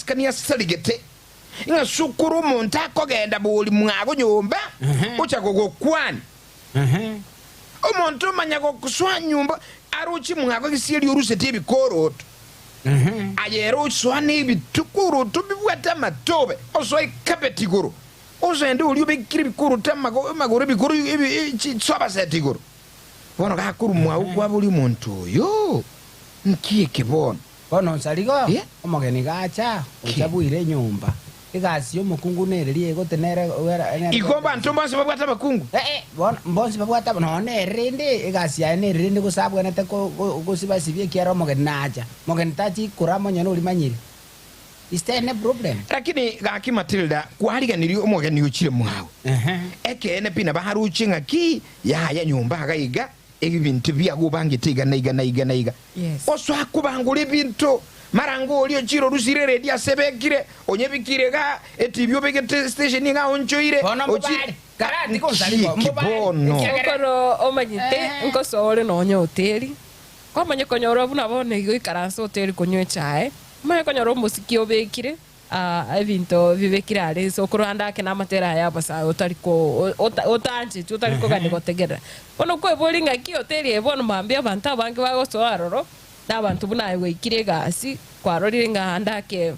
amasikani asarigete, ng'a sukuru omonto akogenda bori mwago nyomba ocha gogokwania. Omonto omanya gosoa nyomba aroche mwago gesieri oruseti ebikoroto, aye ere osoa nebikoroto bibwate amatobe, osoa ekabeti igoro, osende oria obekire ebikoroto amagoro ebigoro chisobaseti igoro. Bono gakorwa mwago kwaboria omonto oyo, Nki eke bono? Bono nsarigo, omogeni gacha, ocha bwire enyomba. Egasi y'omokungu nereria egote nere nere Igo abanto bonsi babwate abakungu? Eh, bono mbonsi babwate aba nonya nere rende egasi yaye nere rende gose abwenerete ko- ko- gosibasibia ekiagera omogeni nacha. Mogeni tachi korama onye norimanyire. Is there any problem? Lakini gaki Matilda kwariganirie omogeni ochire mwao. Ehe. Ekeene pi nabo aroche ng'aki yaya nyomba iga iga ebinto biago obangete iga na iga na iga na iga. Yes. Osoa kobangora ebinto mara ngoria ochire orusire eredio ase ebekire onyebikire igaa etibi obegete station igaa onchoire Bono ochire mbobare. Karati konsarigwa, Nki eki mbobare. bono? Ekiagera Okoro omanyete nkosoa ore nonya hoteli, kwamanya konyora buna bono iga oikaranse hoteli konywa echae, omanye konyora omosiki obekire. Ebinto bibekire are inse okorwanda ake namatera aya abasae otari ko otancheti otari kogania gotegerera. Bono kweboria ng'aki hoteli eye bono mambia abanto abange bagosoa aroro na abanto buna aye gwaikire egasi kwarorire ng'a ande ake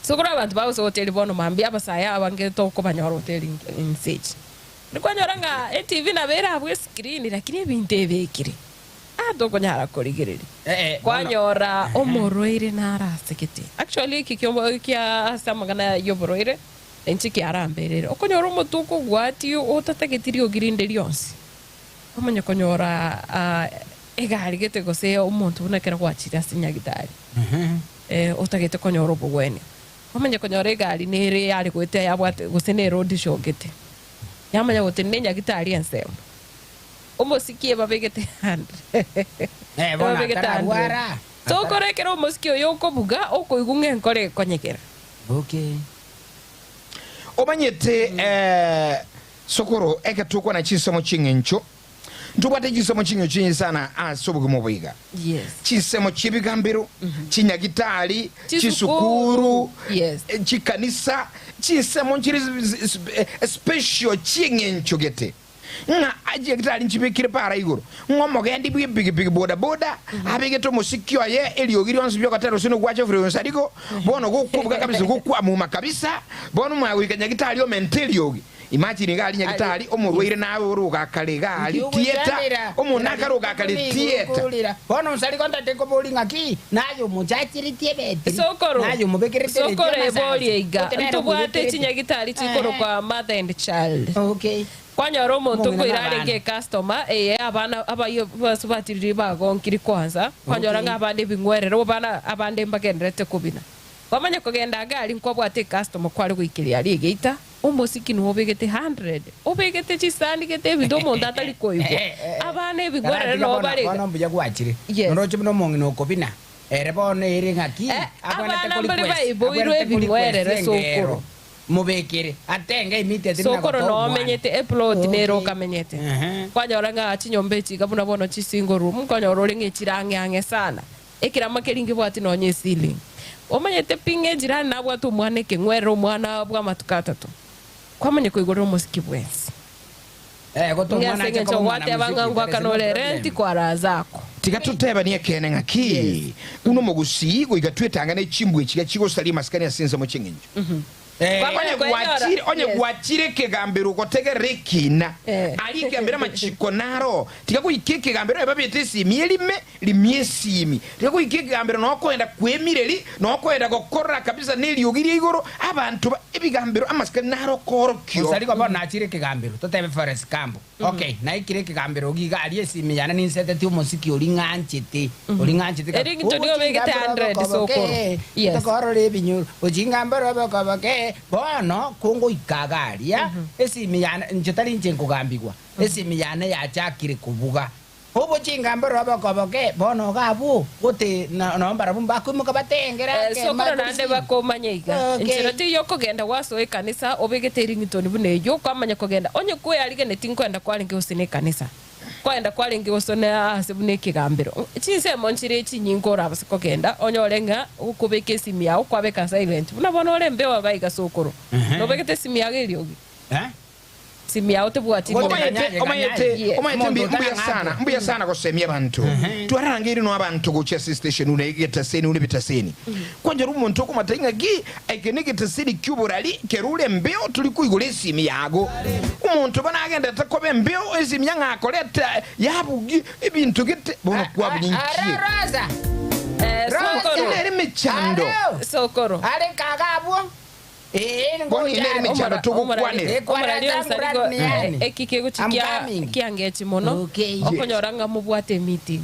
ase okoro abanto bagosoa hoteli bono mambia abasae abange tokobanyora hoteli inse echi. Kwanyora ng'a etv nabo ere abwo escreen lakini ebinto ebekire. Ah tokonyara korigereria. Eh, bono. Kwanyora omorwaire nare asegete. Actually eki kio kia ase amang'ana y'oborwaire inche kiaramberire. Okonyora omotwe okogwatia otatageti riogi rinde rionsi. Omanye konyora ah, egari gete gose omonto buna ekero gwachire ase nyagitari eh, otagete konyora obogwenia. Omanye konyora egari nere yare goeta yabwate gose ne road show gete. Yamanya gotenena enyagitari ensemo. Omosiki ebabegete hundred. Eh, bono Ebabegete hundred. atararwara. Tokora ekero omosiki oyo okobuga, okoigwa ng'a enkoro ekonyegera. Okay. Omanyete eh, sokoro eke tokwana chinsemo chi'eng'encho, ntobwate chinsemo chi'eng'encho chinyinge sana ase obogima obo iga. Yes. Chinsemo chi'ebigambero, chinyagitari, Chisukuru. chisukuru, Yes. eh, chikanisa, chinsemo nchire special chi'eng'encho gete. Ng'a chinyagitari nchibekire para igoro, ng'a omogendi bw'epigipigi bodaboda abegete omosiki oye eriogi rionsi bi'ogotera gose nogwacha efuro yonsi ariko, bono gokobuga kabisa gokwamuma kabisa, bono omanye goika nyagitari omente eriogi. Imagine iga aria nyagitari omorwaire naye ore ogakare iga aria theatre, omonto nakare ogakare theatre. Bono nsariko ntagete nkoborie ng'aki naye omochacheretie ebetiri, Sokoro, naye omobekerete eredio sokoro amasasi, eborie iga, gote nere ntobwate okoyekerete. chinyagitari chikorokwa mother and child. Okay. Kwanyora omonto Omong'ina nkoira na arenge abana. ecustomer eye abana abayio bonsi batiriri bagonkiri kwanza, kwanyora Okay. ng'a abande ebing'werere abana abande mbagendererete kobina. Kwamanya kogenda iga aria nkwabwate ecustomer kware goikeria aria egeita, omosiki nigo obegete hundred, obegete chisani gete ebinto omonto atari koigwa. Abana ebing'werere Karatiga noo bono bare iga. bono mbuya gwachire. Yes. Noroche buna omong'ina okobina, ere bono ere ng'aki Eh, abwenerete abana mbare korequest, baiboirwe abwenerete korequest ebing'werere engero sokoro. mobekere atenge immediately na Sokoro gotoa noo omwana. omenyete eplot nere Okay. okamenyete. Ehe. Kwanyora ng'a chinyomba echi iga buna bono chi single room, nkonyora ore ng'a echire ang'e ang'e sana. Ekerama keria nkebwati nonya eceiling. Omanyete pi ng'a ejirani nabwate omwana ekeng'werere omwana bw'amatuko atato. Kwamanya koigorera omosiki bwensi. Eh, gote Ng'a omwana ase ache engencho koba omwana gwateba ng'a muziki, there is ngwakana no ore problem. rent kwara ase ako. Tiga totebanie ekeene ng'aki, buna omogusii goika twetang'ane chimbwa echiga chigosaria amasikani ase ensemo chi'engencho. Eh, Kwamanya Onye koenyora, gwachire, onye yes. gwachire ekegambero gotegerera ekina, Eh. aria ekegambero amachiko naro, tiga goika ekegambero aye babete esimi erime, rimia esimi. Tiga goika ekegambero nokoenda kwemireri, nokoenda gokorora kabisa neriogi ria igoro, abanto ba ebigambero amasikani naro okoorokio. Mosarigwa bono nachire ekegambero, totebe Forest Camp. Okay, naikire ekegambero iga aria esimi yane ninsetetie omosiki oria ng'anchete, oria ng'anchete Erio ng'into nigo obegete 100 sokoro. Yes. Tokorora ebinyoro, ochingambere obokoboke, bono kongoika iga aria, esimi yane, inche tari inche nkogambigwa, esimi yane yachakire kobuga. Obochingambere obokoboke, bono iga abwo, gote na nao mbarabwo mbakoimoka batengere Eh, ake sokoro Michael naende Sin. bakomanya iga, Okay. enchera teiyo okogenda gwasoa ekanisa obegete ering'itoni buna eyio, kwamanya kogenda, onye kweyarigenetie nkoenda kwarenge gose nekanisa. Nkoenda kwarenge gosonera aase buna ekegambero. Chinsemo nchire chinyinge orabase kogenda, onyore ng'a okobeka esimi yao kwabeka silent. Buna bono ore embeo iga iga sokoro, nobegete esimi yago eriogi? Esimi yao tebwati riogi. Omanyete, omanyete, Yes. omanyete mbi- Omonto mbuya otarang'atwe. sana, mbuya sana gosemia abanto. Twararangeire no abanto gochia ase estation buna egetaseni buna ebitaseni. Kwanchera omonto okomata ing'a ki, eke negetaseni ki'oborari, kero ore embeo tori koigora esimi yago. Omonto bono agenderete koba embeo, esimi yang'a akoreta yabugia ebinto gete, bono kwabugia Are inki? Rosa. Eh, Rosa. sokoro. Nere emechando. Areo. Sokoro. Are kaga abwo. Ee, Bono ngocha nere are. emechando togokwanera. Omorari Ekwarata onsi ngurani yani. eki kegochi I'm kia coming. kiangechi mono Okay. okonyora ng'a mobwate emeeting.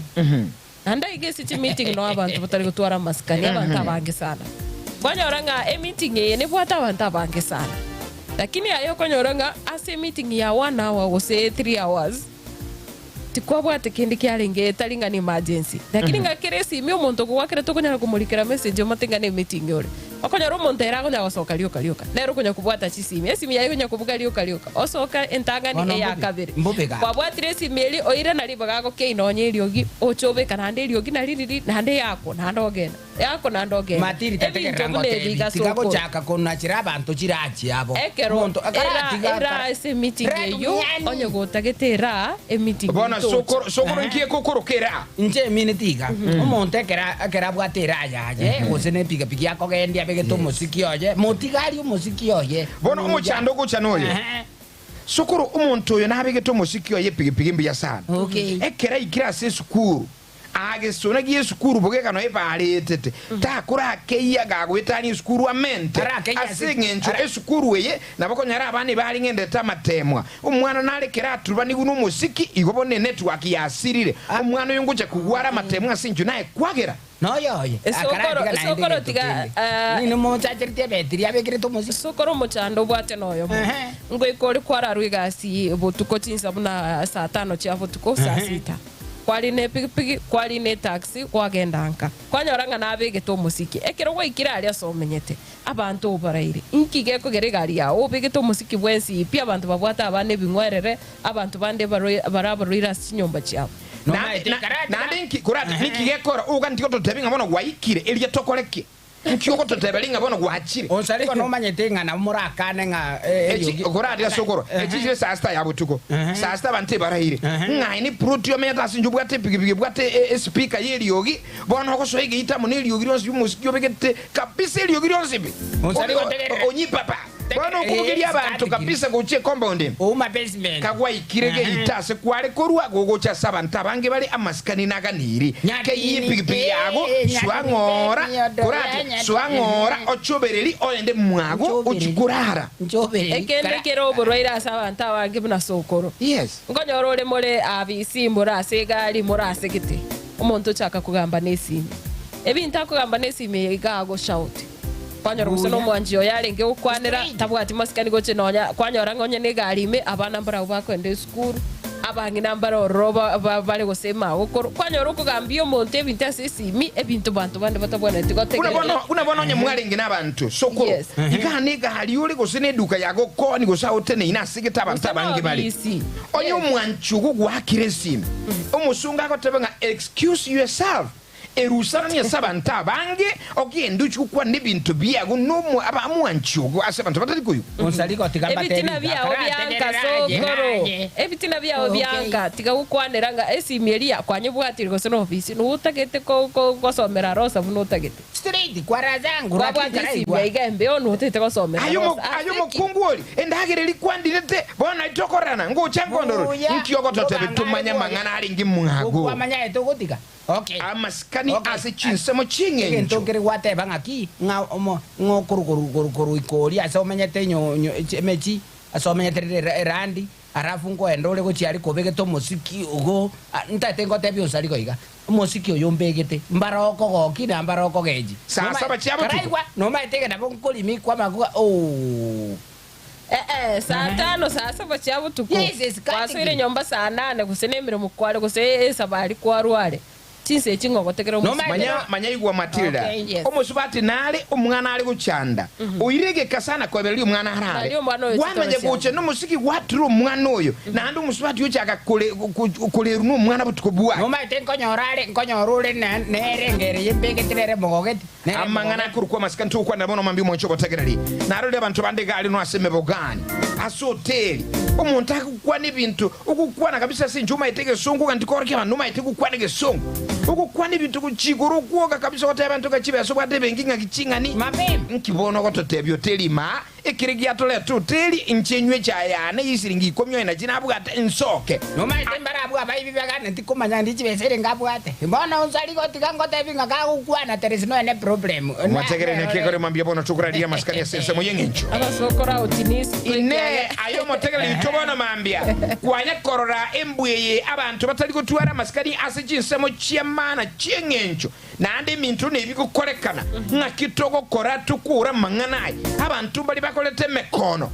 Naende aiga ase chimeeting noo abanto batari gotwara amasikani, abanto abange sana. Kwanyora ng'a emeeting eye nebwate abanto abange sana. Lakini aye okonyora ng'a ase emeeting ya one hour gose 3 hours, tikwabwate kende kiarenge tari ng'a ne emergency. Lakini ng'a kere esimi omonto okogwakera tokonyara komorikera message omate ng'a ne emeeting ore. Okonyora omonto ere akonya gosoka rioka rioka, nere okonya kobwata chisimi, esimi yaye ekonya kobuga rioka rioka, osoka entang'ani Bono eya mbobe, kabere. mbobe gaki. Kwabwatire esimi eria, oire na ribaga agokei nonye eriogi, oche obeka naende eriogi nari riria, naende yakwo, naende ogenda, yakwo naende ogenda. Matiri Ebinto tategerera buna ebi ngotebi iga tiga sokoro. gochaka konachera abanto chirachi abo Ekero omonto era akaratiga era akara ase emeeting Red eyio, miani. onye gotagete era emeeting Bono tocha. sokoro, sokoro nki ekokoroka era? Inche emineti iga, omonto ekero ekero abwate era yaye, gose ne epigapigi akogendia abegete omosiki oye, motige arie omosiki oye. Bono omochando ogocha noyo. Ehe. Sokoro, omonto oyo nabegete omosiki oye epigipigi mbuya sana. Okay. Ekero aikire ase esukuru, agesona gi'esukuru bogekano ebaretete, takorakeyia gagoetania esukuru amente. Arakeyia Ase ase- eng'encho ara- esukuru eye nabo konyora abana ebareng'endete amatemwa. Omwana nare kera aturubanigwe nomosiki, igo bono enetwork yasirire. Omwana oyo ngocha kogwara amatemwa ase enchwe naye kwagera. Noyo oye, Sokoro- akaratiga naende sokoro egento tiga, kende. ah, Nini mochachereti ebetiri abekerete omosiki? Sokoro omochando obwate noyomo. Ehe. Ngoika ore kwararwa egasi botuko chinsa buna saa tano chia botuko, saa sita. Kwarina epigipigi, kwarina etaxi, kwagenda nka. Kwanyora ng'a nabegete omosiki. Ekero gwaikire aria ase omenyete, abanto obaraire. Inki gekogera egari yao obegete omosiki bwensi pi abanto babwate abana ebing'werere, abanto bande baroi bare abarwaire ase chinyomba chiabo. Naende Nomaete na- karatiga. naende nki korati niki gekora oganeti gototebia ng'a bono gwaikire eria tokore ki? Nki ogototebia ng'a bono gwachire? Onsarigo nomanyete ng'a nabo morakane ng'a eh, Echi eriogi- okorarera sokoro Ehe. echi chire saa sita ya botuko Ehe. saa sita abanto ebaraire Ehe. ng'aye ne plot omenyete ase inche obwate epigipigi ebwate e- espika ya eriogi bono ogosoa egeita amo na eriogi rionsi ri'omosiki obegete kabisa eriogi rionsi pi Onsarigo tegerera. onyipapa Bono okobogeria abanto kabisa gochia ecompound ime. Ouma basement. Kagwaikire geita ase kware korwa, gogocha ase abanto abange bare amasikani naganiri. Keyia epigipigi yago, soa ng'ora, korati, soa ng'ora, ochobereri oende mwago ochie korara. Ekende kere oborwaire ase abanto abange buna sokoro. Yes. Nkonyora ore more abisi, more ase egari, more ase gete. Omonto ochaka kogamba nesimi. Ebinto akogamba nesimi eye iga agoshout. Kwanyora gose Buya. nomwanchi oye arenge gokwanera, tabwati masikani gochia nonya kwanyora ng'a onye negari ime, abana mbarabwo bakoenda esukuru, abang'ina mbare ororo ba- ba- bare gose emagokoro. Kwanyora okogambia omonto ebinto ase esimi, ebinto banto bande batabwenereti Buna gotegerera. bono, buna bono onye mwarenge nabanto, sokoro, Yes. iga negari ore gose neduka yagokoni gose aoteneine ase gete abanto Gose abange bare. nobisi. Onye Yes. omwanchi ogo gwakire esimi, omosongo agoteba ng'a excuse yourself, Erusarani ase abanto abange, ogende ochie gokwana ebinto biago nomo abamwanchi ogo ase abanto batari koigwa. Onsarigo tiga mbatebi Ebitina iga, biao bianka karategerera aye, sokoro, aye. ebitina biao Okay. bianka, tiga gokwanera ng'a esimi eria kwanyebwatire gose nofisi, nigo otagete ko- ko- gosomera Rosa buna otagete. Straight kwarazangu lakini Kwabwate esimi karaigwa. aiga embe ono otagete gosomera Aye omo- Rosa. aye Ase ki? omokungu ori, endagera eria kwandirete, bono nari tokororana, ngocha nkondorore. Buya, Inki ogototebia ngobanga tomanye are amang'ana arenge mwago? Okwamanya togotiga. Okay. Amasikani Okay. ase chinsemo Egento chi'engencho. nkere gwateba ng'aki ng'a omo ng'a okoru koru koru koru ikori ase omenyete nyo nyo emechi ase omenyete rire era erandi alafu nkoenda ore gochia aria kobegete omosiki ogo ntaete ngotebia osarigo iga, omosiki oyo ombegete mbare okogokia na mbare okogenchi. Saa saba chia botuko. Karaigwa nomaete iga nabo nkorimi kwamaguga ooh. Ee, saa tano, saa saba chia botuko, Yes, yes, kwasoire katigire. nyomba saa nane, gose nemeremo kware, gose esabari kwarware. Chinsa echi ng'a ogotegera omosubati. Nomanyete Manya, manya igwa Matilda. Okay. Yes. Omosubati nare omwana are gochanda. Oire egeka sana koebereria omwana arare. Nario omwana oyo Gwamanya chitoro gocha chiaye. nomosiki gwatire omwana oyo. Naende omosubati ochaka kore, ko- korerwa nomwana botuko bwaye. Nomanyete nkonyora are, nkonyora ore na- nere engero eye mbegete nere mogogeti, nere Amang'ana mogogeti. akorokwa amasikani togokwanera bono mambia omonche obotegereri. Narorire abanto bande iga aria ase emebogani, ase hoteli, omonto agokwana ebinto, ogokwana kabisa ase inche omaete egesongo iga ntikorokia abanto nomaete gokwana egesongo. Ogokwana ebinto gochia igoro okwoga kabisa ogotebia abanto ng'a chibesa obwate ebenki ng'aki ching'ani. Mapema. Nki bono ogototebia hoteli imaa, Ekere giatorete hoteli, inche nywe echae yane y'esiringi ikomi onye nachi nabwate, nsoke. Nomaete mbarabwo abaibi beganeti komanya ndi chibesa ere ngabwate. Bono onsi aria gotiga ngotebi ng'a kagokwana there is no any problem. Mwategerere naki ekore mambia bono tokoraria amasikani ase ensemo y'eng'encho. Abasokoro aotinisi Inee, aye omotegereri oito bono mambia, kwanya korora embwa eye abanto batari gotwara amasikani ase chinsemo chi'amana chi'eng'encho, Naende eminto nebigokorekana, ng'aki togokora tokure amang'ana aya? Abanto mbaria bakorete emekono,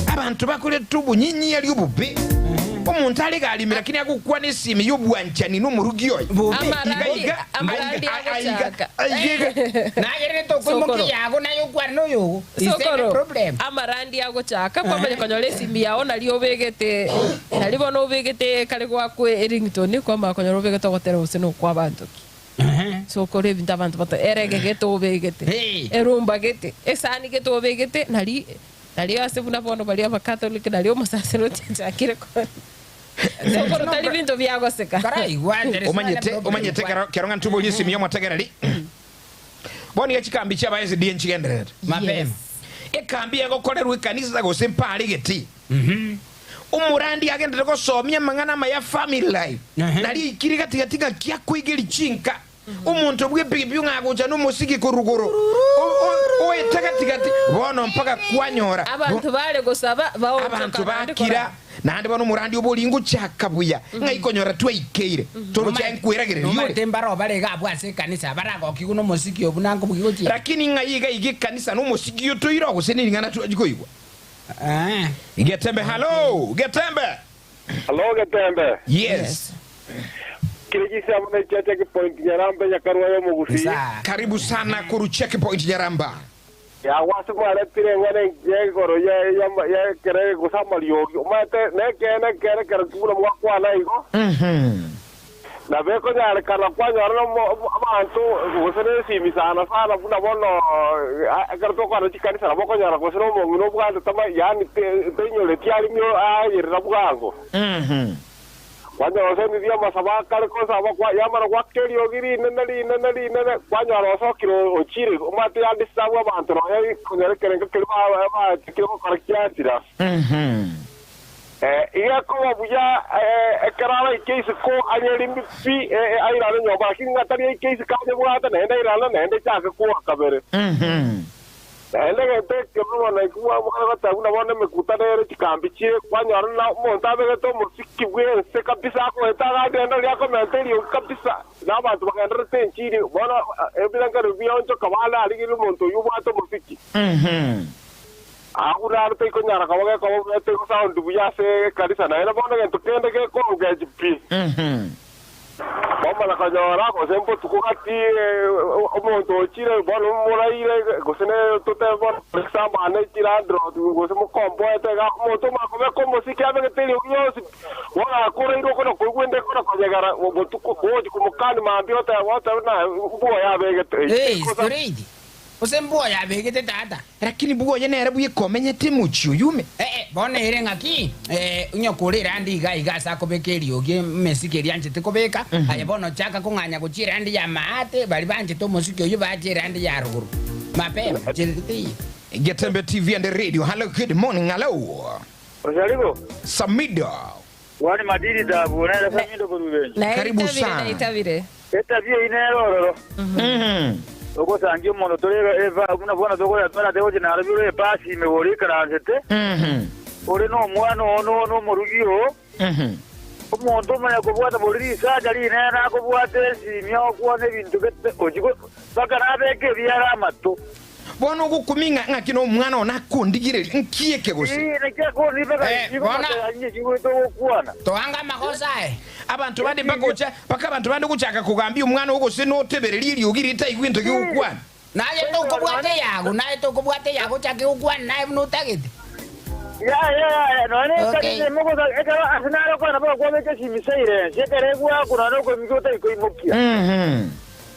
abanto bakorete obonyinyiari obobe. Omonto are gari ime lakini agokwana esimi y'obwanchani nomorugi oye. Iga iga, Amarandi aiga, aiga, agochaka. aiga iga. Nagererete okoimokia Sokoro. yago naye okwane noyogo. Is there any Sokoro, problem? amarandi agochaka kwamanya konyora esimi yao nario obegete nari bono obegete kare goakwa eringtone kwamanya konyora obegete ogotera gose nokwa abanto ki. Sokoro ebinto abanto bata erege gete obegete, Hey. erumba gete, esani gete obegete, nari nari ase buna bono baria abakatholiki nari omosaserdoti achakire ko Sokoro tari binto biagoseka. Karaigwa there is no any Omanyete, problem. omanyete kero, kero ng'a ntoborie esimi y'omotegereri. Bono iga chikambi chia aba SDA nchigendererete. Mapema. Yes. Ekambi egokorerwa ekanisa gose mpare gete. Omorandi agenderere gosomia amang'ana amaya family life, nario aikire gati gati ng'aki akoigeria chinka. Omonto bw'epigipigi ng'a agocha nomosiki korwa igoro, oete gati gati, bono mpaka kwanyora Abanto bare gosaba baonchoka abanto naende bakira, korara. naende bono omorandi oboria ngochaka buya, ng'ai konyora twaikeire, toroche nkweragereria ore. Nomanyete mbaro bare iga abwo ase ekanisa baragokigwe nomosiki obwo nankobugia gochia. Lakini ng'ai iga iga ekanisa nomosiki otoire oo gose nering'ana twachia koigwa? Getembe hallo Getembe. Hallo Getembe. Yes. Kire chisemo ne chia checkpoint Nyaramba Nyakarwa y'omogusii. Karibu sana koru checkpoint Nyaramba. Yagwa ase mwaretire eng'ana engiya igoro y'ekere gose amariogi. Omanyete nekeene ekere ekero ki buna mwakwana igo. Nabo ekonyarekana kwanyora abanto gose nesimi sana sana buna bono ekero tokwana chikanisa nabo okonyora gose nomong'ina obwate tama yaani tainyoreti arimi ayerera bwango. Kwanyora osemirie amasabo akare kosaba yamara goaka eriogi rinene rinene rinene kwanyora osokire ochire omanyete ya disturb abanto nonya konyora ekerengo keria bachakire gokora kiasira. Iga ekoba buya ekero araike isiko anyerimi pi airane nyomba, lakini ng'a tari aike isiko anyebwate naende airane naende echake kwoa kabere. Naende egento ekebe bono ekio mware goteba buna bono emekutano ere chikambi chire, kwanyora ng'a omonto abegete omosiki bw'ense kabisa akoeta agagenda oria akomenta eriogi kabisa, na abanto bagendererete enchiri, bono ebirengererio bionchoka bande arigereria omonto oyio obwate omosiki. Agwo naro taikonyara koba gekoba buya tegosound buya ase ekanisa naende bono egento kende gekoengage pi. Kwamanya konyora gose mbotuko gati omonto ochire bono moraire gose ne totebe bono for example ane chilandlord gose mokomboete iga omonto omanye kobeka omosiki abegete eriogi rionsi bono akoreirwe okona koigwa ende ekona konyegera botuko gochi komokani mambia oteba otebe naye mbwoye abegete. Hey, straight. Gose mbwoye abegete tata. Lakini bwoye nere bweka omenyete emochie oyio ime. Ee, bono ere ng'aki, ee, onye okore erandi iga iga ase akobeka eriogi emesiki eria anchete kobeka, aye bono chaka kong'anya gochia erandi y'amaate, baria banchete omosiki oyio bache erandi ya rogoro. Mapema, ncherete teiyo. Getembe TV and Radio, hello good morning, hello. Osharigo. Samido. Kwani madiri tabu nere Samido korwa Ibencho. Karibu Naitabire, sana. naitabire. Etabia eyio nere ororo. Ogosangia omonto tore eba buna bono tokorera twarate gochia Nairobi ore ebasi ime ore oikaransete, ore nomwana oo no nomorugi oo, omonto omanya kobwata bori risacha rinene akobwate esimi agokwana ebinto gete ochia mpaka nabeke ebiara amato. Bono ogokumia ng'a ng'aki nomwana one akondigereria, nki eke gose? Ee, naki akonibeka Eh, igo bono- matega inye chigwete ogokwana. Toanga amagoso aye. Abanto bande mbagocha, mpaka abanto bande gochaka kogambia omwana oo gose notebereria eriogi ritaigwe gento gegokwana. Naye tokobwata eyago, naye tokobwata eyago ochake gokwana naye buna otagete. Yaya, yaya, nonya ne Okay. ekanisa ime gosa ekero ase nare okwana boka kwabeka esimi silence, ekero egwakwa nonya okoimokia otari koimokia.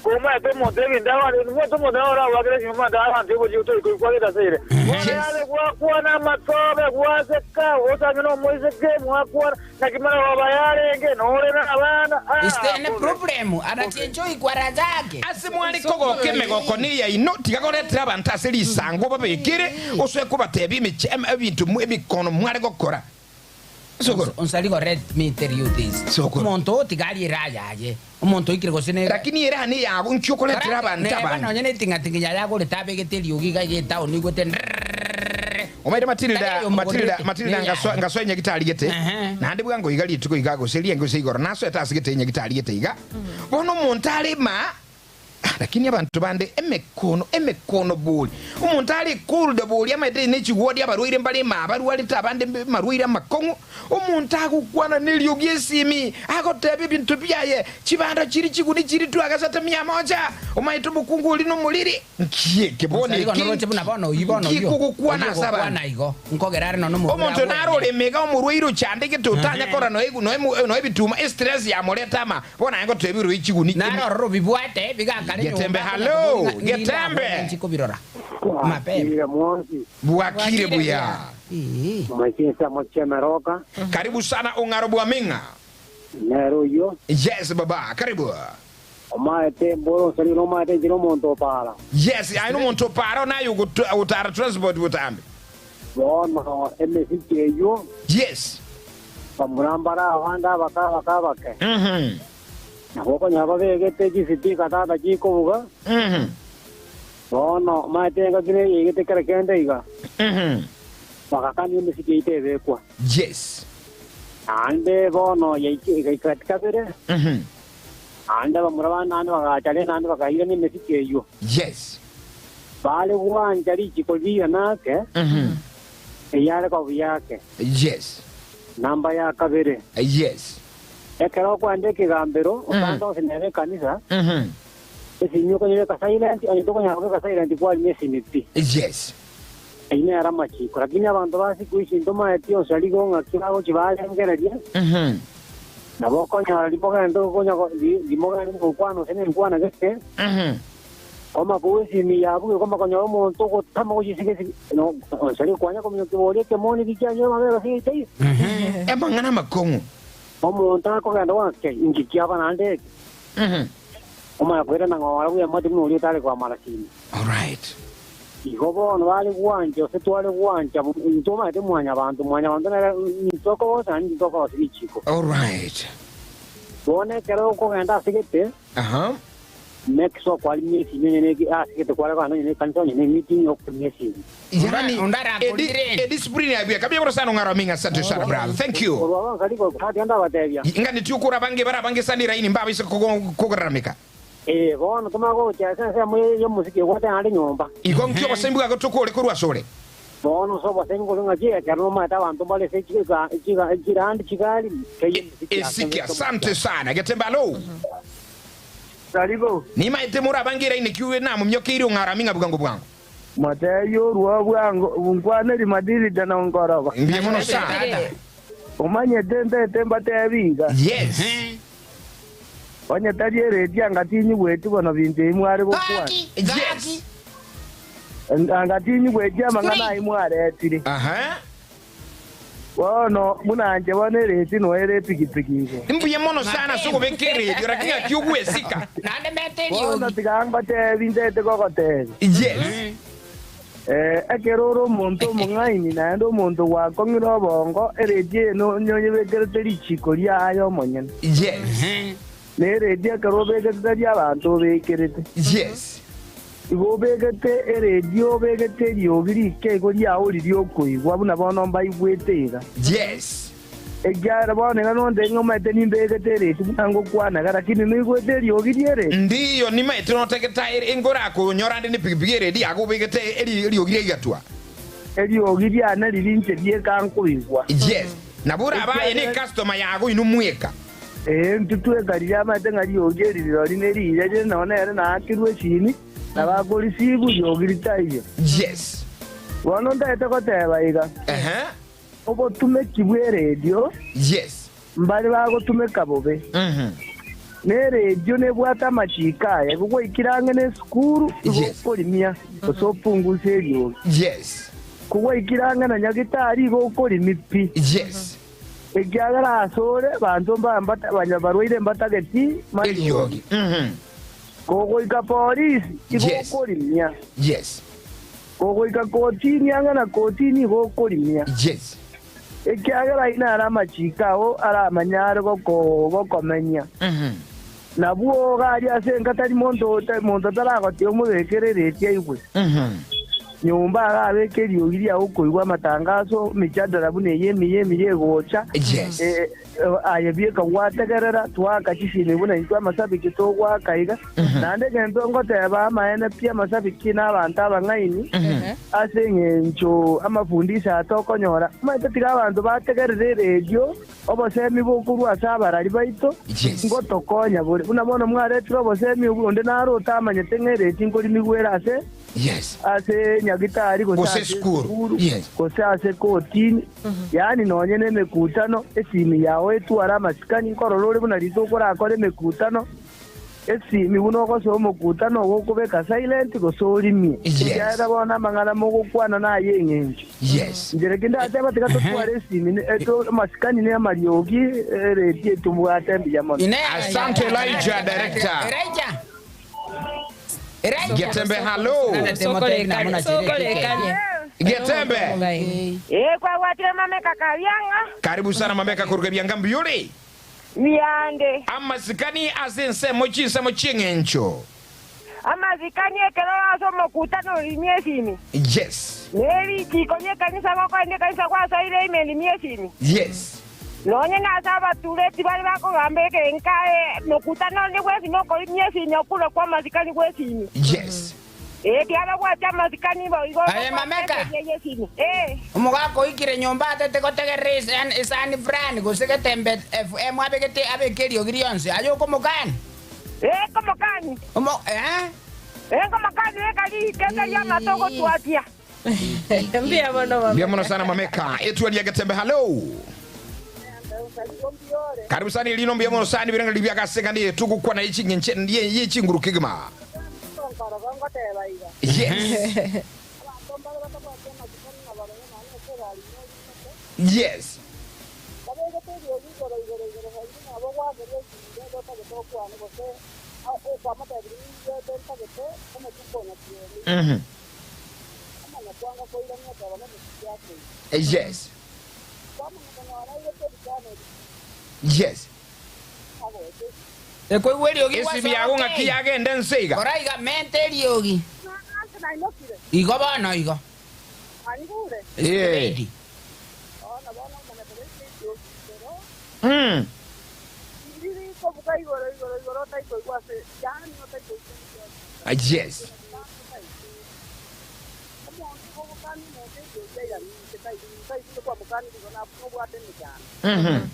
Komaete omonto ebinto agoteba, omonto omonto nabo oragoakere esimi omanyete abanto obochie otari koigwa ase ere. Bono yabe gwakwana amatobe, gwaseka, gose ang'e nomoiseke, mwakwana, naki marogoba yarenge, nore nabana, ah, Is there any bobe. problem? Anachenjoi kwa raha zake. Ase mware kogoka emegoko neyaino, tiga goretera abanto ase risango obabekere, osoe kobatebia emechi ebinto emikono mware gokora. Sokoro. Onsarigo let me tell you this. Sokoro. Omonto oo tiga arie eraha yaye. Omonto oikire gose ne Lakini eraha neyago nki okoretera abanto Neba abange. nonye neting'ating'i yaye agorete abegete eriogi iga iga etown igwete nrrrrrrrrr. Omaire Matilda, Tari aye Matilda, omogorete, Matilda neyaye. ngasoa ngasoa enyagitari gete. Ehe. Naende bwango iga rituko iga gose rienge gose igoro nasoete ase gete enyagitari gete iga. Bono omonto are maa Ah, lakini abanto bande emekono emekono bori. Omonto are cold bori amaete ne chigwodi abarwaire mbare ime abarwarete abande amarwaire amakong'u. Omonto agokwana neriogi esimi agoteba ebinto biaye chibando chiri chiguni chiri twagesete mia moja omaete omokungu oria nomoriri. Nki eke bono Igo eke noroche buna bono oyio bono nki oyio. kogokwana Oyio ase abanto? ogokwana igo. Nkogera are nonya omorwaire Omonto nare agwene. ore emega omorwaire ochandegete otanya korora noe noe noe ebituma estress yamoreta ama Bono aye ngotebia orue chiguni Naro ororo bibwate bigakare Getembe, nyomba hallo, konya kobori ng'a ninde Getembe. abwo ninchi kobirora mapema. Bwakire mwonsi, Bwakire buya. Ee. mwe chinsemo chi'emeroka, Karibu sana ong'aro bwa ming'a. nere oyio, Yes baba, karibu. omaete emboro onseri nomaete inche nomonto opaara. Yes, aye nomonto opaara naye ogotara transport botambe. Bono emesiki eyio Yes. Bamura mbare abande abake abake abake, nabo okonyora babegete chisipika tata chikobuga. Bono omanyete engaki neye eigete kera kende iga, bagakania emesiki eyio tebekwa. Yes. Naende bono yaika egaika kabere, naende abamura bande naende bagacha rende naende bakairania emesiki eyio. Yes. Bare gwancha richiko ri'igana ake, eyare koba buya ake. Yes. Namba ya kabere. Yes. Ekero okwenda ekegambero, osange gose nere ekanisa, esimi okonyebeka silent, onye tokonyara kobeka silent kwarina esimi pi. Yes. Eyio nere amachiko. Lakini abanto ba siku ici ntomaeti onsi aria igo ng'aki bagochia barengereria, nabo okonyora rimogende okonya rimogende gokwana gose nenkwana gete, Koma kobua esimi yabu gekoma konyora omonto ogotama gochia ase esegi no onsari kwanya kominyokia boria ekemoni gikianywe amabere ase geitaiyo. Amang'ana amakong'u. Omonto akogenda goaka inki kiaba naende eke? Omanya koirana ng'a ore bwemate buna oria otare kwamara simi. Alright. Igo bono bare gwancha gose tware gwancha intwe omanyete mwanyabanto, mwanyabanto nere intwe okogosa naende intwe okorosia richiko. Alright. Bono ekero okogenda ase gete, Aha. Make sure kwarimia esimi onye ne ase gete kware kogenda onye ne ekanisa onye ne meeting okorimia esimi. Yani Onde arakorire. ediscipline ya buya kabia bro sana ong'aro minga asante sana brother thank you. Korwa abwo nkari gotatiga ndabatebia. Ingani okora abange bare abange sana eraini mbabaise kogorarameka. Ee bono tomanye gocha ase ensemo eye y'omosiki egwate naende nyomba. Igo nki obosembi bwako tokore korwa asore? Bono ase obosembi korwa ng'aki ekero nomanyete abanto mbare ase chirandi chigari keyia emesiki ase Esiki asante sana getembe alo. Karibu. Nimaete more abange eraine ki namomiokeire ong'arami ng'a bwango bwango. Motebie orue bwango, nkwaneri Matilda na Nkoroba. Mbuya mono sana. Omanyete ntaete mbatebi iga. Yes. Onye tari eredio anga tinyigweti bono binto ebi mware gokwana. Yes. Anga tinyigweti amang'ana ayio mwaretire. Aha. Bono buna inche bono ereti noyo ere epigipigi igo. Mbuya mono sana ase okobeka eredio, lakini ng'aki ogwesika. Naende mete Bono eriogi. tiga ngotebi ntaete kogotebi. Yes. Eh, ekero ore omonto omong'aini naende omonto gwakong'ire obongo, ereti eye noyebekerete richiko riaye omonyene. Yes. Na ereti ekero obekete tari abanto obekerete. Yes. Igo obegete eredio, obegete eriogi rike igo riao riria okoigwa, buna bono mbaigwete iga. Yes. Ekiagera bono iga nonte ng'a omanyete nimbegete ereti buna ngokwana iga, lakini noigwete eriogi ri'ereti. Ndiyo, nimaete notagete aye ngorakonyora ande nepigipigi eredi yago obegete eriogi ria igatwa. Eriogi riane riri inche rieka nkoigwa. Yes, nabo orabe aye ne customer yago inwe mweka. Ee, intwe tweka riria amaete ng'a riogi eri rirori neriiya rire nonya nere naakirwe esini, nabo akorisiigwa riogi ritaiyo. Yes. Bono ntagete goteba iga, Ehe. Obotumeki bw'eredio Yes. mbare bagotumeka bobe, na eredio nebwate amachiiko aye, igo gwaikire ang'e nesukuru, igo Yes. okorimia, gose opunguse eriogi. Yes. Kogwaikire ang'e na nyagitari, igo okorimia pi. Yes. Ekiagera asore banto mba- mbata- banya barwaire mbatageti mariogi. Eriogi. Mhm. Kogoika polisi, igo Yes. okorimia. Yes. Kogoika kotini ang'e na kotini igo okorimia. Yes. Ekiagera ayio naro amachiiko ao aramanyare goko- gokomenya. Mhm. Nabwo iga aria ase enka tari monto monto taragotia omobekere ereti aigwe. Mhm. Nyomba iga abeke eriogi riao okoigwa amatangaso, emechadara buna eye emiya emiya egocha. Yes. Eh, eh, aye bieka gwategerera, twaaka chisimi buna intwe amasabiki togoaka iga. Naende egento ngoteba amaene pi amasabiki na abanto abang'aini, ase eng'encho amafundisho aya tokonyora, omanyete tiga abanto bategerere eredio, obosemi bokorwa ase abarari baito, Yes. ngotokonya bore. Buna bono mwaretire obosemi obwo, onde naro otamanyete ng'a ereti nkorimigwa ere ase Yes. ase nyagitari gose Gose ase esukuru. esukuru Yes. gose ase kotini yaani nonye nemekutano esimi yao etware amasikani nkorora ore buna rituko orakore emekutano esimi buna ogosoa omokutano ogo okobeka silent gose orimie Yes. ekiagera bono amang'ana mogokwana naye eng'encho Yes. inche reke ndateba tiga totware esimi ne- eto- amasikani ne amariogi ereti etobwate mbuya mono Ine- Asante Elijah, director. Elijah. Elijah. Getembe hallo. Sokorekane. Getembe. Eh, kwagwatire mameka kabianga Karibu sana mameka koruga bianga mbuyore. biande Amasikani ase ensemo chinsemo chieng'encho. amazikani ekero ase omokutano rimie esimi Yes. nerichiko riekanisa gokoenda ekanisa gwasoire ime rimie esimi Yes. nonye nase abatureti bari bakogamba ekenka mokutano onde bwesimi okorimia esimi okure kwa amazikani bwa esimi Yes. Eh, tiababwate amazikani boigo Aye, Mameka. esimi Eh, Omogaka oikire nyomba atete gotegerera esani esani fulani gose getembe FM abegete abeke eriogi rionsi aye okomokani eh, komokani Omo eh? Eh, komokani ekari kete riamato ogotwatia Mbuya mono Mbia Mameka. muno sana mameka. Etwali ya Getembe hallo. Karibu sana ilino mbia muno sana biranga libya kaseka ndiye tukukwana ichi ngenche ndiye yechinguru kigima. Yes. Yes. Mhm. Yes. Yes. Ekoigwa eriogi Esimi yago ng'aki yagenda ense iga. Kora iga mente eriogi. Igo bono igo. Eh. Mm. Ah, Yes. Mhm.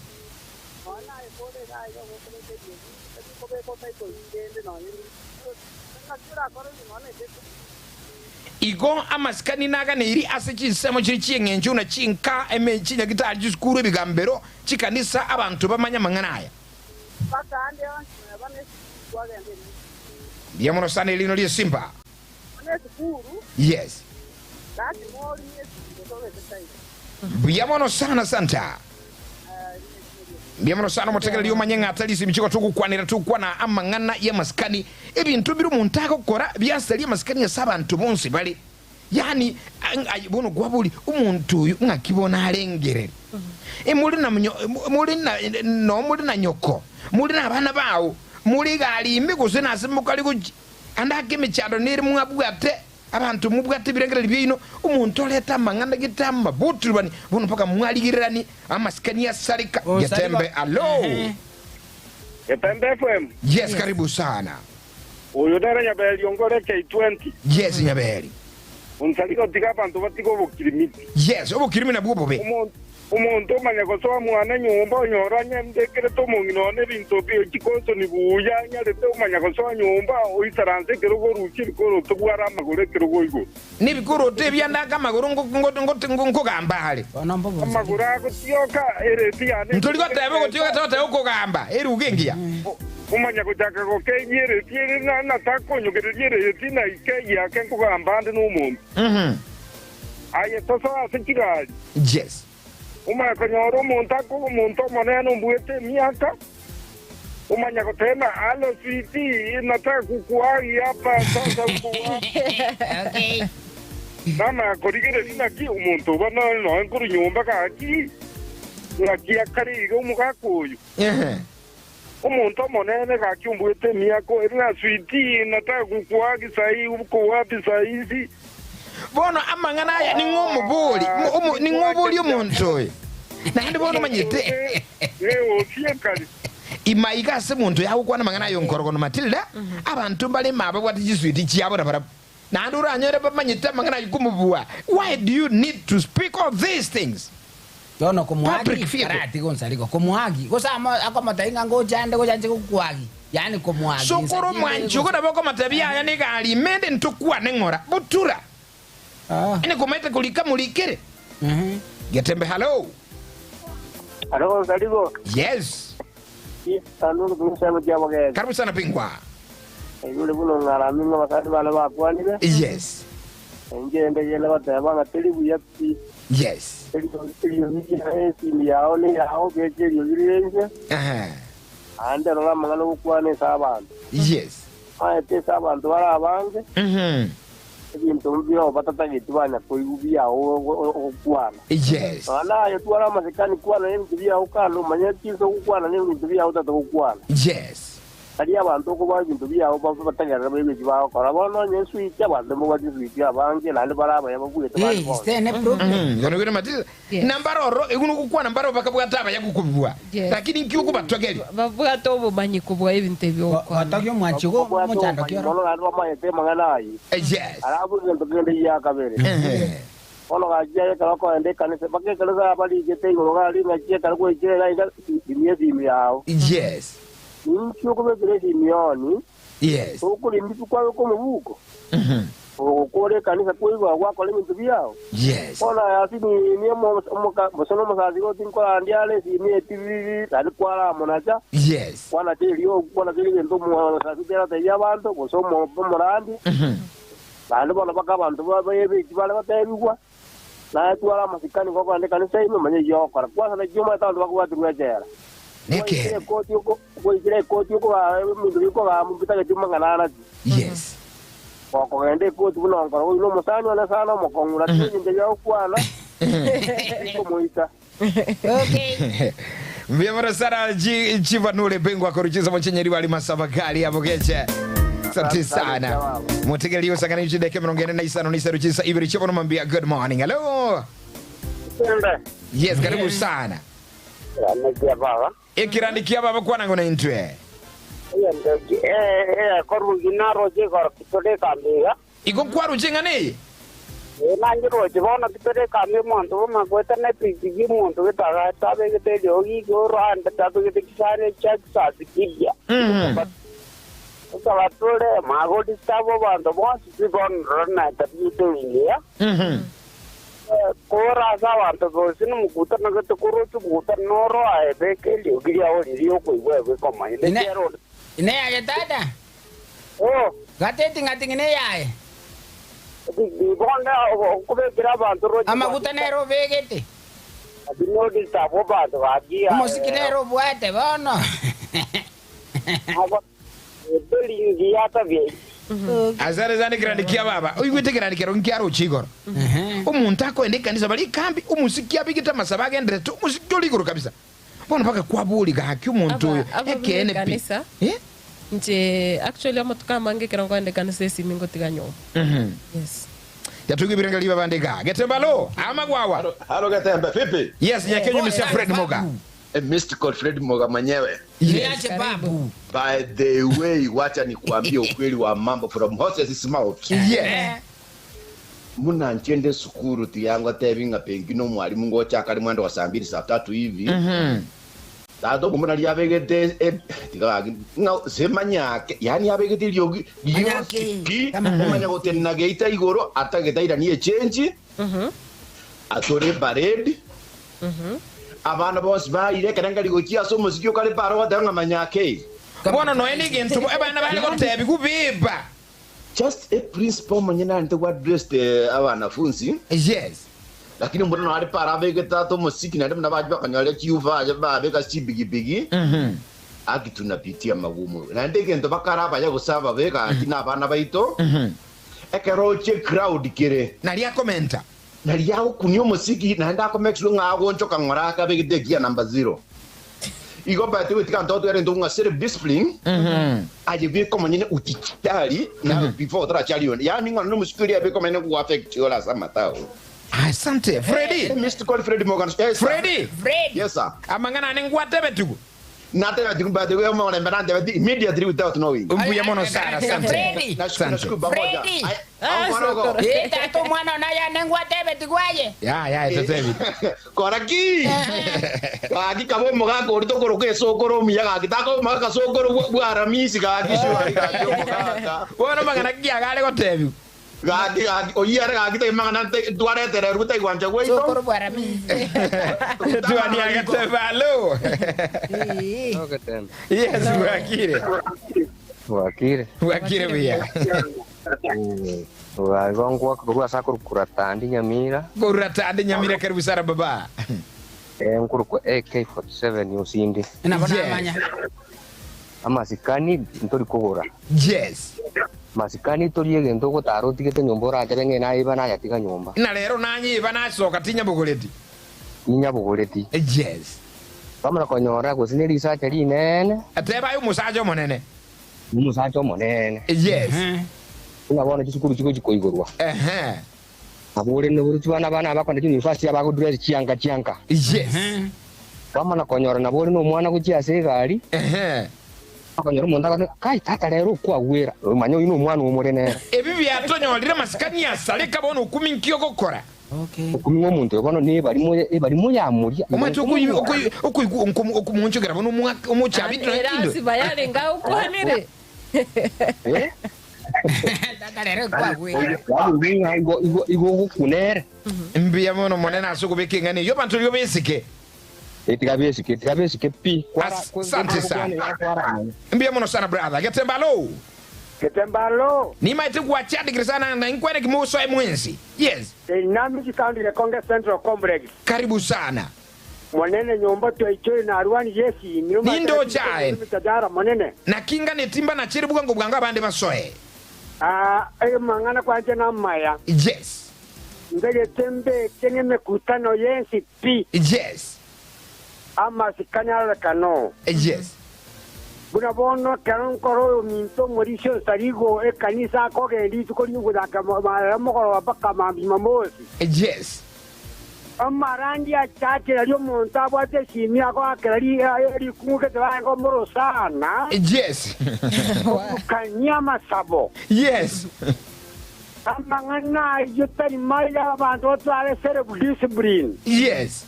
Igo amasikani naganeiri ase chinsemo chiri chieng'encho na chinka eme chinyagitari chisukuru ebigambero chikanisa abanto bamanye amang'ana aya. Mbuya mono sana erino rie Simba. Yes. Mbuya mono sana Santa. Mbuya mono sana omotegereri omanye ng'a tari ase emichiko togokwanera togokwana amang'ana y'amasikani ebinto bire omonto agokora biasaria amasikani ase abanto bonsi bare. Yaani aye bono kwabori omonto oyo ng'aki bono arengereri. Emore na more na no more na nyoko, more na abana bao, more egari ime gose nase mokare gochia, ande ake emechando nere mwabwate. Abanto mobwate ebirengererio biaino, omonto orete amang'ana gete amaboturubani, bono mpaka mwarigereranie amasikani asareka. Getembe alo. Getembe FM. Yes, karibu sana. Oyo nere Nyaberi ongore K20. Yes, Nyaberi. Onsari gotiga abanto batige obokirimiti. Yes, obokirimi nabwo obobe. Omonto omanye gosoa mwane nyomba onyore anyendekerete omong'ina one ebinto bie chikosoni buya anyarete omanya gosoa nyomba oisaranse ekerogo orusie ebikoroto bware amagoro ekerogo igoro. Nebikoroto ebi ande ake amagoro nkogamba are. Amagoro agotioka ereti yane. Ntori goteba ogotioka togoteba okogamba eruga engiya. Omanya gochaka gokeyia ereti ere na takonyogereria ereti na ikeyia ake nkogamba ande nomonto. Aye tosoe ase chigari. Yes. Omanye konyora omonto akoba omonto omonene ombuete emiaka, omanye goteba, Halo sweetie, nataka kukuhug hapa sasa uko wapi? Namanya korigereria naki omonto oba nore noe nkorwa nyomba gaki, ng'aki akare iga omogaka oyo. Omonto omonene gaki ombuete emiaka ere na sweetie, nataka kukuhug sahi uko wapi sahizi? Bono amang'ana aya ning'o omobori, ning'o oborie omonto oyo? Naende bono omanyete ime aiga ase omonto oyo agokwana amang'ana aya onkorogono Matilda, abanto mbare ime ababwate chiswiti chiabo nabarabwo. Naende oranyore bamanyete amang'ana ayio komobua. Why do you need to speak all these things? Bono komoagi, Public vehicle. karatiga onsarigwa, komoagi, gose amo akomotebia ng'a ngocha ande gocha inche gokwagi, yaani komoagi Sokoro insa chinde omwanchi gose. ogo nabo okomotebia yaya negari ime ende ntokwane ng'ora, butura. Ah. Onye komaete korika morikere. Mhm. Getembe hallo. Alo, Onsarigo. Yes. Sanduku tumsemo kia bogezi. Karibu sana Pingwa. Igure buno ng'arami ng'a basani bane bakwanire. Yes. Inche ndegene goteba ng'a teri buya pi. Yes. Eriogi ria esimi yao neyao, beka eriogi rire inse, Aha. naende rora amang'ana ogokwana ase abanto. Yes. Maete ase abanto bare abange, Mhm. ebinto mbireo batatageti banya koigwa biao ogokwana. Yes. Nonya naye twara amasikani kwana nebinto biao kando omanye chinse ogokwana nebinto biao otagete gokwana. Yes. Tari abanto okobaa ebinto biabo babe batagerere baigwe eki bagokora. Bono onye eswiki, abanto mbabwate eswiki abange, naende bare abaya babuete bande Hey, is bonsi. there any problem? Bono igoro Matilda, Yes. na mbare ororo, igo nogokwana mbare bakabwate abaya gokobua, Yes. lakini inki okobatwageria? Babwate obomanyi kobua ebinto ebi ogokwana. Gotogia omwanchi igo Babwate omochando obomanyi ki oro? mono naende bamanyete amang'ana ayio. Yes. Alafu egento kende gia kabere, Ehe. bono gachia ekero okoenda ekanisa, mpaka ekanisa abarigete igoro gari ng'aki ekero gwaikire iga iga, rimia esimi yao. Yes. Ninki okobekera esimioni? Yes. Okorinda kwabeka omobuko? Mhm. Ogokora ekanisa kwaigwa gwakora ebinto biao? Yes. Bono aya asininie omoka gose nomosasiroti nkorandia are esimi etibibiri, naende kwaramonacha, Yes. kwanacha eriogi, kwanacha egento omosasiroti aratebie abanto, gose omo omorandi, Mhm. naende bono mpaka abanto ba baebeki bare batebigwa, Naye tware amasikani gokogenda ekanisa ime, manya eyio ogokora. Kwansa naki omanyete abanto bakobwaterwa echela. Nekeene. Gwaikire ekoti oko- gwaikire ekoti okogaa ebinto bikogaa bitageti mang'ana anati. Yes. Gokogenda ekoti buna onkora oyio nomosani one sana omokong'u lakini ebinto ebi agokwana bikomoita. Okay. Mbuya mono sana Chi- Chivanure Bengwa koruchiza mochenyeri bari masabakali abo geche. Asante sana. Mutegererie osangane chideke 45 na isano chisa ibere chibono mambia good morning. Hello. Yes, karibu sana. Kia baba. Ekirandi kia baba kwana ngona intwe. Korugi naroche igoro kitore kambiga. Igo kwaruche ng'ana eye? Ee, nanchiroche bono titore ekambi omonto bw'amakwete na epikipiki omonto gete tabegete eriogi igoro ande tabegete chisani chia chisasi chiria. Ekaba tore magori tabo abanto bonsi pi bono rora na etabia yaito engiya. Kore ase abanto bonsi nomokutano gete koroche omokutano noro aye beka eriogi riao riria okoigwa egekomanya. Ine- Ekiagera onde Ine yaye tata. Oh. Gateti ng'ati ng'ina eyaye. Bono okobekera abanto roche. Amaguta nere obegete. Ati nodisturb abanto gaki. Omosiki nere obwate bono. Teri ngiya tabia. Asante sana ekirandi kia baba. Oigwete ekirandi kero nkiaroche igoro. Omonto akoenda ekanisa bare ekambi, omosiki abegete amasabo agenderete, omosiki ore igoro kabisa. Bono mpaka kwabori gaki omonto oyo Aba- aba ekeene pi. b'ekanisa. Eh? Inche actually amatuko amange ekero nkoenda ekanisa esimi ngotiga nyomba. Yes. Yatuga ebirenge riba bande igaa. Getembe alo, amagwawa. Halo Getembe, vipi? Yes, Nyakenyo Mr. Fred Moga. Eh, Mystical Fred Moga mwenyewe. Yes. Babu. By the way, wacha nikuambie ukweli wa mambo from horse's mouth. Yes. Muna nchende sukuru tiyango tebi nga pengine mwalimu ngocha kali mwendo wa saa mbili saa tatu hivi. Tata okumuna lyabegete eh, tiga nga semanyake yani abegete riogi rioki omanya gotenena geita igoro atagetairanie echenji atore parade abana bonsi baire ekero ngari gochia ase omosiki okare paro goteba ng'a manyake Bono noe negento abana bare gotebi gubeba. Just a principal mwenye narente gwa-addressed abanafunzi. Yes. Lakini mbona nare para abegete ate omosiki naende buna bache bakanyora chiufa aye babeka chibigibigi aki tunapitia magumu naende egento bakara abaya gose ababe gaki na abana baito ekero oche crowd kere nari akomenta nari agokunia omosiki naende ako make sure ng'a agonchoka ng'ora akabegete egear number zero igo mbaete goitika nto twere nto ng'a self discipline aye bweka omonyene utichari na before otarachari onde yaani ng'a nomosiki oria bweka omonyene go affect ore ase amatao. Asante Freddy. Mr. Call Freddy Morgan. Yes, sir. Freddy. Freddy. Yes, sir. Amang'ana ane ngwatebetigwe. Natebetigwe mbatebetigwe omorembe nantebeti immediately without knowing. Mbuya mono sana asante. Freddy. Nashukuru nashukuru pamoja. Freddy. Ay, au korogo. Eh, tata omwana one ayane ngwatebetigwe aye. Ya ya etotebi. Kora ki? Gaki kaba omogaka oria tokoroka esokoro omuya gaki taka omogaka sokoro bwa Aramisi gaki sure gaki omogaka. Bono mang'ana ki agare gotebiwa. Gaki gaki oyio are gaki tai mang'ana twaretererwe taigwancha gwaito. Sokoro bwa Aramisi. Twani agateba alo. Yes, bwakire. Bwakire. Bwakire buya. Igo ngwoka korwa ase akorokwa Ratandi Nyamira. Korwa Ratandi Nyamira karibu sana baba. Eh, nkorokwa AK47 Osindi. Nabo namanya. Amasikani ntori kogora. Yes. Masikani tori egento ogotara otigete nyomba oratebe ng'e naiba nayatiga nyomba. Na rero nanyiba nasoka tinyabogoreti. Tinyabogoreti. Yes. Bamana konyora gose ne risacha rinene. Ateba aye omosacha omonene. Omosacha omonene. Yes. Buna bono chisukuru chigochi koigorwa. Ehe. Nabo ore nobori chibana abana abakona chiuniversity abagodress chianga chianga. Yes. Bamana konyora nabo ore nomwana gochia ase egari. Ehe. Okonyora omonto agoteba, Kai tata rero okwagwera. Omanye oyio nomwana omore nere. Ebi biatonyorire amasikani asareka bono okumi nki ogokora? Okumi ng'omonto oyo bono nebarimo ebarimo yamoria. Omanyete okoigwa okomoonchokera bono omochabi Ere ase bayarenge agokwanire. Eh? Tata rero okwagwera. Yaani ng'a igo igo igo ogokuna ere. Mbuya mono Omonene ase okobeka eng'ana eyio abanto rigo besike. Tiga besike, tiga besike pi. Asante sana. Mbuya mono sana brother. Getembe alo. Getembe alo. Nimaete gwachandikire sana na inkwene ki mosoe mwensi. Yes. Dynamic Sound Gekonge Central Complex. Karibu sana. Monene nyomba twaichoire narwani yesimi Nindoche aye. Tajara monene. Naki nganeti mbanachere bwango bwango abande basoe. Ah, amang'ana kwanche namaya. Yes. Ntagete mbeke ng'emekutano yensi pi. Yes. Amasikani arorekano. Yes. Buna bono ekero nkora oyominto omorisia osarigo ekanisa akogenda rituko ri'ogochaka marera mogoroba mpaka mambia Jumamosi. Yes. Amarandi achakire aria omonto abwate esimi agoakera rikung'u gete barenge omorosana. Yes. Oburukania amasabo. Yes. Amang'ana ayio tari maya abanto batware self discipline. Yes.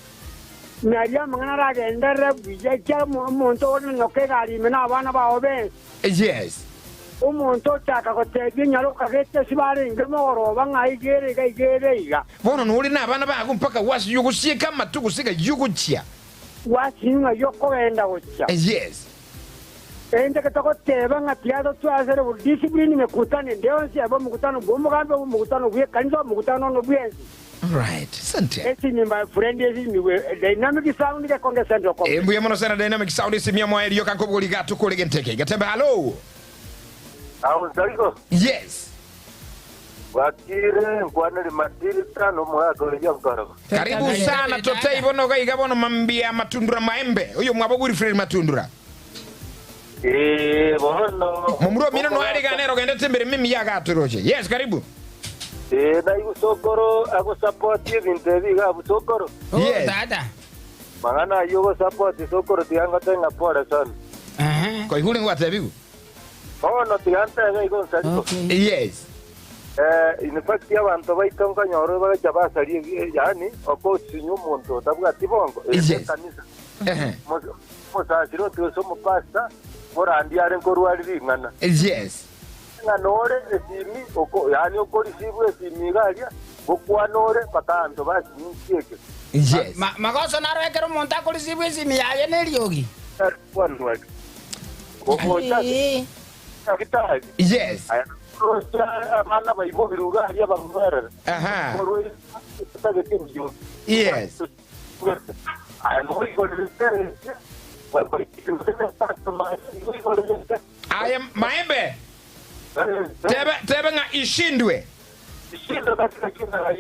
Nario amang'ana aragenderere buya ekiagera omonto ore noka egari ime na abana bao bensi. Yes. Omonto ochaka gotebia enyaroka gete ase barenge mogoroba ng'a iga ere iga, iga ere iga. Bono nore nabana bago mpaka gwasinywa ogosieka amato gose ng'ai ogochia. Gwasinywa ng'ai okogenda gochia. Yes. Erinde togoteba ng'a tiga totwasere bori discipline mekutano ende yonsi ebe omokutano bw'omogambi, obe omokutano bw'ekanisa, omokutano ono bw'ense. Right, asante. Esimi my friend esimi dynamic sound gekonge central complex. Mbuya mono sana Dynamic Sound esimia moerio kankobogori gatukore genteke getembe hallo. Aonzaigo. Yes. Bwakire nkwanere Matilda na omogaka oria Nyankorogo. Karibu sana totei bono gaiga bono mambia matundura maembe oyo mwabo Wilfred Matundura. Ee, bono. Momura omino noare iga nere ogendete emeremo emiya agatoroche. Yes, karibu. Ee, naigwe sokoro agosapoti ebinto ebi iga abwo sokoro. Oh, Yes. tata. Mang'ana ayio ogosapoti sokoro tiga ngote ng'a pore sana. Aha. Koigure ngwatebigu. Bono tiga ntebe igo nsariko. Okay. Yes. Eh, in fact abanto baito nkonyora bagacha basaria ebi- yaani okosinya omonto otabwati bongo ere Yes. ekanisa. Ehe. Mos- Omosasiroti gose omopastor morandi are nkorwa are ring'ana. Yes. Ng'a nore esimi oko, yaani okorisibwa esimi iga aria, gokwana ore mpaka abanto basinyitie eke. Yes. Ma- Magoso naro ekero omonto akorisibwa esimi yaye neriogi. Kwanwa ake. Gogocha ase Eh. nyagitari. Yes. Aya rocha abana baibobirwe iga aria bagoberere. Aha. Korwa etagete eriogi. Yes. Aye maembe tebe tebe ng'a ishindwe.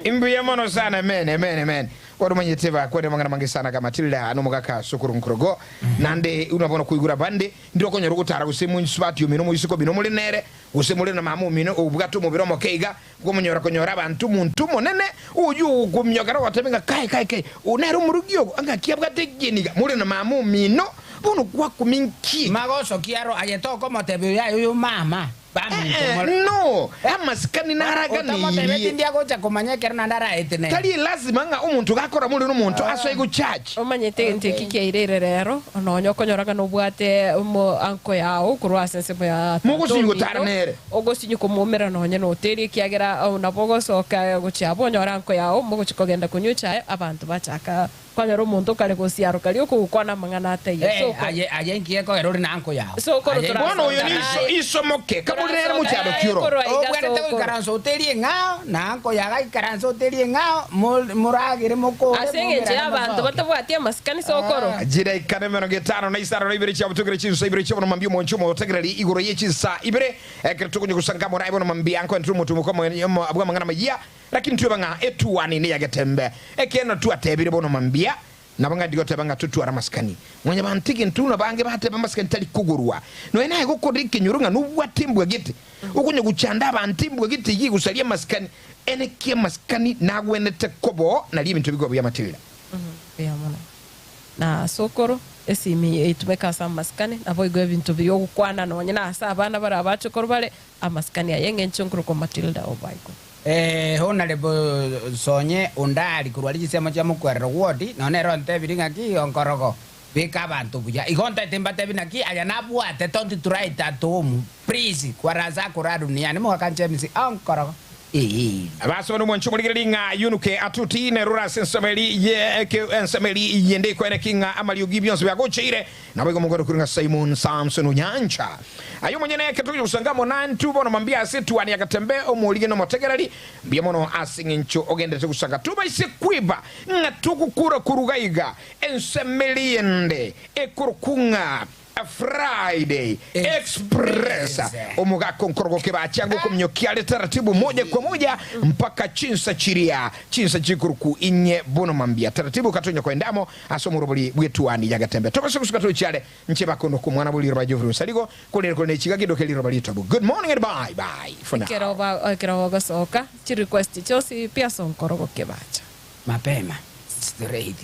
Imbuya mono sana amen amen amen. Kwarumanyete bakwene mang'ana mange sana kama Matilda nomogaka sokoro nkorogo nande una bono koigura bande ndiro okonyora ogotara gose monsubati omino omoiseke omino more nere gose more na mama omino obwate omobere omoke iga Nkomonyora konyora abanto omonto omonene oyio ogokomiokera ogoteba ng'a kai kai kai, oyo nere omorugi ogo, ng'aki abwate ekieni iga, more na mama omino, bono gwakominkia. Magosokia aro aye tokomotebia oyo aye oyo mama baminto Eh, more. no, amasikani Otamotebeti naraganeirie. ndi agocha komanya ekero naende araetenene. Tari elasima ng'a omonto gakora more nomonto asoe gochurch. Omanyete egento eki kiairire rero, nonya okonyora ng'a nobwate omo uncle yao korwa ase ensemo ya tata Mogosinyi gotara omino, nere. Ogosinyi komoumera nonya noteri, ekiagera nabo ogosoka gochia abwo onyore anko yao, mogochia kogenda konywa echae, abanto bachaka kwanyora omonto okare gosiaroka riria okogokwana amang'ana ataiyo. Eh, Sokoro. aye aye inki gekogera ore na anko yao? Sokoro Aye, Bono oyo turasoka niso naye. isomoke kabori nere Turasoka mochando naye kioro. korwa iga Obwenerete sokoro. goikaransa oteri eng'ao, na anko yao agaikaransa oteri eng'ao, mo- moragere mokore, Ase engencho moumerane y'abanto mosoke. batabwati amasikani sokoro. Chidaika nemerongo etano na isano na ibere chiabutokire chinsa ibere chiabono mambia omonche omotegereri igoro ye chinsa ibere Ekero tokonya gosanga amo naye bono mambia nkoentere omotumoko bw'amang'ana amayia, lakini tweba ng'a etuani neyagetembe. Ekeene twatebire bono mambia, nabo ng'a ndigoteba ng'a totware amasikani. Mwanyabanto egento buna bange bateba amasikani tari kogorwa. Nonya naye gokora ekenyoro ng'a nobwate embwa gete, okonya gochanda abanto embwa gete eyio egosaria amasikani, ene ki amasikani nagwenerete koba oo nario ebinto bikoba bi'amatirira. Mbuya mono. Na sokoro, esimi eitumeke ase amasikani, naboigo ebinto biria ogokwana nonye na ase abana bare abachokoro bare, amasikani aye eng'encho nkorokwa Matilda Obaiko. Eh, Honourable Sonye Ondari korwa richisemo chia Mokwerero ward, nonya nere ontebirie ng'aki onkorogo, beka abanto buya. Igo ntaete mbatebi naki aya nabwate don't try it at home please kwara ase akora duniani mogaka James onkorogo. Eeh. Abasomani omwancho omorigererie ng'a yunuke atuti nerure ase ensemo eri ye ensemo eri yende ekoeneki ng'a amariogi bionsi biagocheire. Naboigo omogwere okure ng'a Simon Samson Onyancha. Aye omonyene ekero togocha gosanga amo naintwe bono mambia ase etuani ya Gatembe omorige na omotegereri mbuya mono ase eng'encho ogenderete gosanga tobaise kweba ng'a togokora koruga iga ensemo eri yende ekorokwa ng'a Friday Express omogaka onkorogoke bachanga okominyokia are taratibu moja kwa moja mpaka chinsa chiria chinsa chikuruku inye bono mambia taratibu katonya koendamo ase omorobori bw'etuani ya Gatembe tobase gosuka tochiare nche bakondo komwana bwe riroba Geoffrey Onsarigo korende kore nechiga kendo ke riroba ritobu good morning and bye bye for now. Ekero ba ekero bagosoka, chirequest chionsi pi ase onkorogoke bacha. Mapema straight.